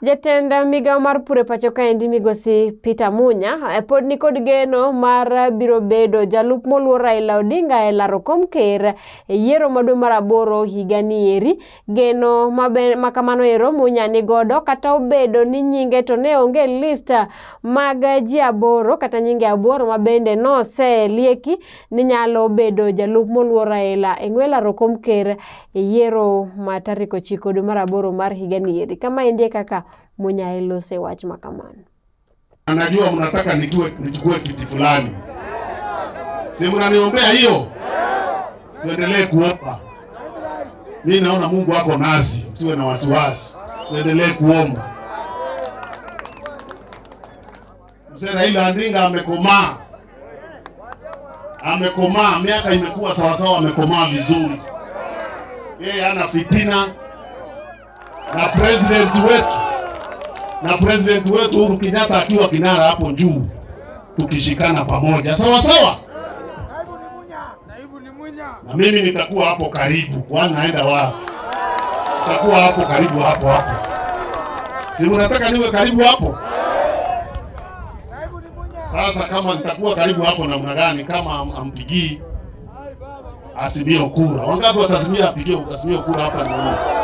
Jatend migawo mar pur e pacho kaendi migosi Peter Munya pod nikod geno mar biro bedo jalup moluor Raila Odinga e laro kom ker e yiero ma dwe mar aboro higa ni eri. Geno ma kamano ero Munya nigodo kata obedo ni nyinge to ne onge list mag ji aboro kata nyinge aboro ma bende noselieki ni nyalo bedo jalup moluor Raila e ng'we laro kom ker e yiero ma tarik 9 dwe mar aboro mar higa ni eri. Kama endi e kaka Munya elose wach ma kamano. Najua mnataka nichukue kiti fulani, si mnaniombea hiyo? Tuendelee kuomba. Mimi naona Mungu ako nasi, usiwe na wasiwasi, tuendelee kuomba. Mzee Raila Odinga amekomaa, amekomaa, miaka imekuwa sawasawa, amekomaa vizuri. Yeye hana fitina na president wetu Uhuru Kenyatta akiwa kinara hapo juu, tukishikana pamoja sawa sawa, na mimi nitakuwa hapo karibu. Kwani naenda wapi? Nitakuwa hapo karibu, hapo hapo. Si unataka niwe karibu hapo? Sasa kama nitakuwa karibu hapo namna gani kama ampigii Azimio kura? Wangapi watazimia apigie Azimio kura hapa? Ni